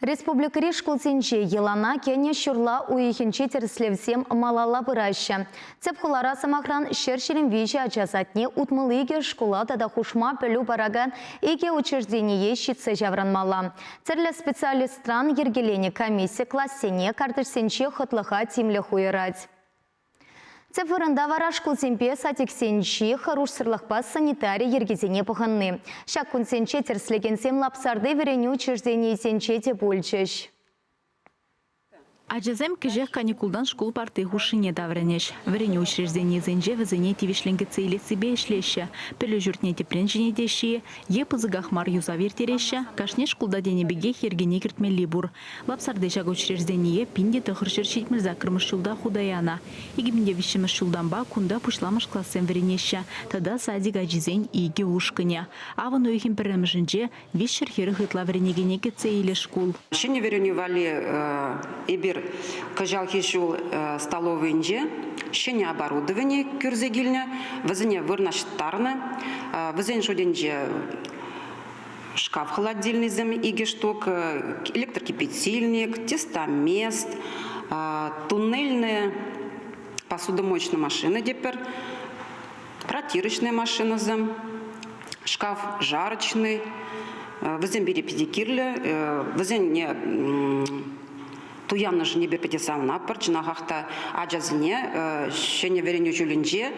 Республикӑри шкулсенче йӑлана кӗнӗ ҫурла уйӑхӗнчи тӗрӗслевсем малалла пыраҫҫӗ. Тӗп хулара, сӑмахран, 123 ача садне 62 шкула тата хушма пӗлӳ паракан икӗ учреждение ҫитсе ҫаврӑнмалла. Тӗрлӗ специалистран йӗркеленӗ комисси классене картишсенче хӑтлӑха тимлӗх уйӑрать. Тӗп вырӑнта вара шкулсемпе садиксенчи хӑрушсӑрлӑхпа санитари йӗркисене пӑхӑнни. Ҫак кунсенче тӗрӗслекенсем Лапсарти вӗренӳ учрежденийӗсенче те пулчӗҫ. Ачасем кӗҫех каникултан шкул парти хушшине таврӑнӗҫ. Вӗренӳ учрежденийӗсенче вӗсене тивӗҫлӗн кӗтсе илессипе ӗҫлеҫҫӗ. Пӗлӳ ҫуртне тӗпрен ҫӗнетеҫҫӗ-и е пысӑках мар юсав ирттереҫҫӗ, кашни шкулта тенӗ пекех йӗркене кӗртмелли пур. Лапсарти ҫак учреждение 1978 ҫулта хута янӑ. 2003 ҫултанпа кунта пуҫламӑш классем вӗренеҫҫӗ тата садик ачисен икӗ ушкӑнӗ. Авӑн уйӑхӗн пӗрремӗшӗнче 340 ытла вӗренекене кӗтсе илӗ шкул. Ҫӗнӗ вӗренӳ валли эпир кӑҫалхи ҫул столовӑйӗнче ҫӗнӗ оборудовани кӳрсе килнӗ, вӗсене вырнаҫтарнӑ. Вӗсен шутӗнче шкаф холодильныйсем икӗ штук, электрокипятильник, тестомест, туннельная посудомоечная машина тепӗр, протирочная машинӑсем, шкаф жарочный, вӗсем пире питӗ кирлӗ. Вӗсене туяннӑшӑн эпир питӗ савӑнатпӑр. Чӑнахах та ачасене ҫӗнӗ вӗренӳ ҫулӗнче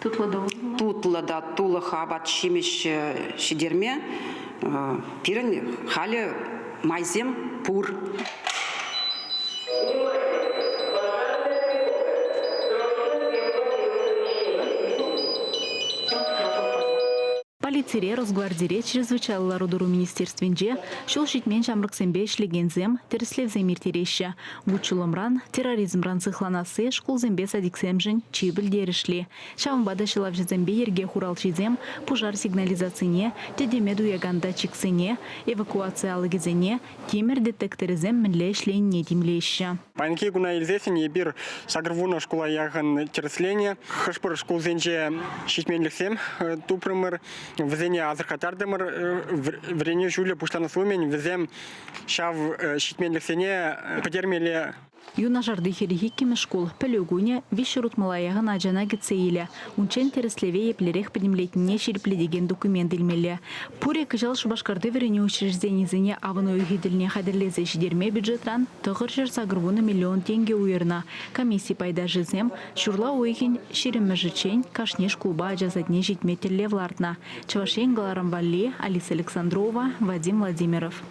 Тутлӑ та тулӑх апат-ҫимӗҫ ҫитерме пирӗн халӗ майсем пур. Полицире, Росгвардире, Чрезвычайлӑ лару-тӑру министерствинче ҫул ҫитмен ҫамрӑксемпе ӗҫлекенсем тӗрӗслевсем ирттереҫҫӗ. Вут-ҫулӑмран, терроризмран сыхланасси шкулсемпе садиксемшӗн чи пӗлтерӗшли. Ҫавӑнпа та ҫӑлавҫӑсемпе йӗрке хуралҫисем пушар сигнализацине, тӗтӗме туякан датчиксене, эвакуаци алӑкӗсене, тимӗр детекторӗсем мӗнле ӗҫленине тимлеҫҫӗ. Паянхи куна илсессӗн эпир 80 шкула яхӑн тӗрӗсленӗ. Хӑш-пӗр шкулсенче ҫитменлӗхсем тупрӑмӑр, вӗсене асӑрхаттартӑмӑр. Вӗренӳ ҫулӗ пуҫланас умӗн вӗсем ҫав ҫитменлӗхсене пӗтермелле. Юнашарти 42-мӗш шкул пӗлӳ кунӗ виҫҫӗр утмӑла яхӑн ачана кӗтсе илӗ. Унччен тӗрӗслеве еплерех пӗтӗмлетнине ҫирӗплетекен документ илмелле. Пурӗ кӑҫал Шупашкарти вӗренӳ учрежденийӗсене авӑн уйӑхӗ тӗлне хатӗрлесе ҫитерме бюджетран 980 миллион тенкӗ уйӑрнӑ. Комисси пайташӗсем ҫурла уйӑхӗн ҫирӗммӗшӗччен кашни шкулпа ача садне ҫитме тӗллев лартнӑ. Чӑваш Ен кӑларӑм валли Алиса Александрова, Вадим Владимиров.